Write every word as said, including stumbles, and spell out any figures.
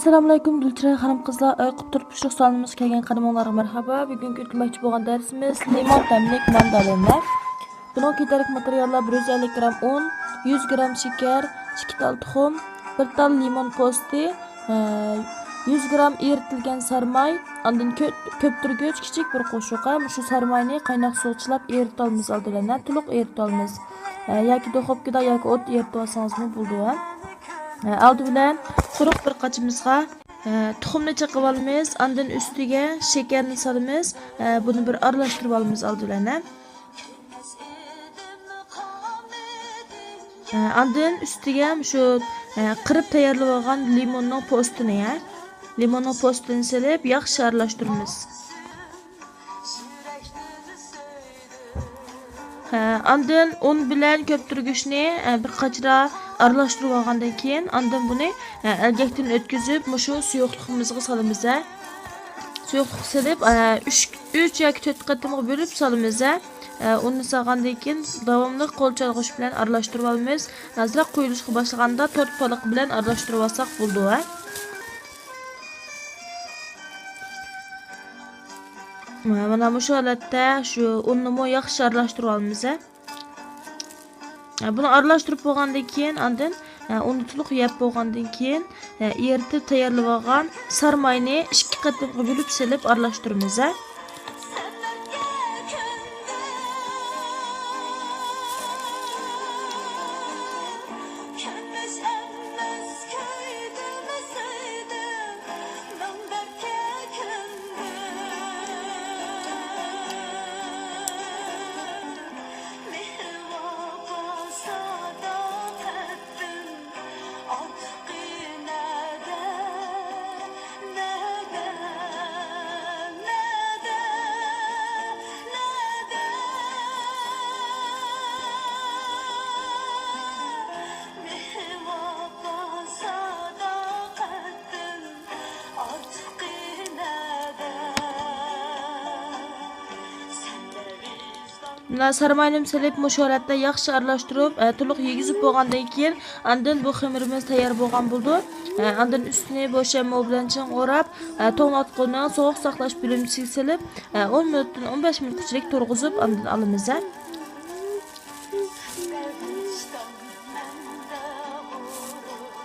ئەسسالامۇئەلەيكۇم، گۈلچىراي خانىم-قىزلار. ئايقۇپ تۇرۇپ پىشۇرۇق سالونىمىزغا كەلگەن قېرىمانلارغا مەرھابا. بۈگۈنكى ئۆتكۈزمەكچى بولغان دەرسىمىز لىمون تەملىك ماندالىنلار. بۇنىڭغا كېرەك ماتېرىياللار: بىر يۈز ئەللىك گرام ئۇن، يۈز گرام شېكەر، ئىككى تال تۇخۇم، بىر تال لىمون پوستى، ئە، يۈز گرام ئېرىتىلگەن سارماي، ئاندىن كۆ-، كۆپتۈرگۈچ كىچىك بىر قوشۇق. ھە، مۇشۇ سارماينى قايناق سۇغا چىلاپ ئېرىتالمىز ئالدى بىلەن. ھە، تولۇق ئېرىتالمىز. ئە، ياكى دۇخوپكىدا ياكى ئوتتا ئېرىتىۋالسىڭىزمۇ بولىدۇ. ھە. ئە، ئالدى بىلەن قۇرۇق بىر قاچىمىزغا، ئە، تۇخۇمنى چېقىۋالىمىز، ئاندىن ئۈستىگە شېكەرنى سالىمىز. ئە، بۇنى بىر ئارىلاشتۇرۇۋالىمىز ئالدى بىلەن. ھە. ئە، ئاندىن ئۈستىگە شۇ، ئە، قىرىپ تەييارلىۋالغان لىموننىڭ پوستىنى، ھە، لىموننىڭ پوستىنى سېلىپ ياخشى ئارىلاشتۇرىمىز. ھە، ئاندىن ئۇن بىلەن كۆپتۈرگۈچنى، ئە، بىر قاچىلا ئارىلاشتۇرۇپ ئالغاندىن كېيىن، ئاندىن بۇنى، ئە، ئەلگەكتىن ئۆتكۈزۈپ، مۇشۇ سۇيۇقلۇقىمىزغا سالىمىز، ھە. سۇيۇقلۇق سېلىپ، ئە، ئۈچ، ئۈچ ياكى تۆت قېتىمغا بۆلۈپ سالىمىز، ھە. ئە، ئۇننى سالغاندىن كېيىن داۋاملىق قول چالغۇچ بىلەن ئارىلاشتۇرۇپ ئالىمىز. ئازراق قۇيۇلۇشقا باشلىغاندا تورت پالىقى بىلەن ئارىلاشتۇرۇپ ئالساق بولىدۇ، ھە. مانا مۇشۇ ھالەتتە شۇ ئۇننىمۇ ياخشى ئارىلاشتۇرۇپ ئالىمىز، ھە. بۇنى ئارىلاشتۇرۇپ بولغاندىن كېيىن، ئاندىن ئۇنى تولۇق يەپ بولغاندىن كېيىن، ئېرىتىپ تەييارلىۋالغان سارماينى ئىككى قېتىمغا بۆلۈپ سېلىپ ئارىلاشتۇرىمىز، ھە. مانا سارماينىمۇ سېلىپ، مۇشۇ ھالەتتە ياخشى ئارىلاشتۇرۇپ، ئە، تولۇق يېگۈزۈپ بولغاندىن كېيىن، ئاندىن بۇ خېمىرىمىز تەييار بولغان بولىدۇ. ئە، ئاندىن ئۈستىنى بوشامۇ بىلەن چىڭ ئوراپ، ئە، توڭلاتقۇنىڭ سوغۇق ساقلاش بۆلۈمچىسىگە سېلىپ، ئە، ئون مىنۇتتىن ئون بەش مىنۇتقىچىلىك تۇرغۇزۇپ، ئاندىن ئالىمىز.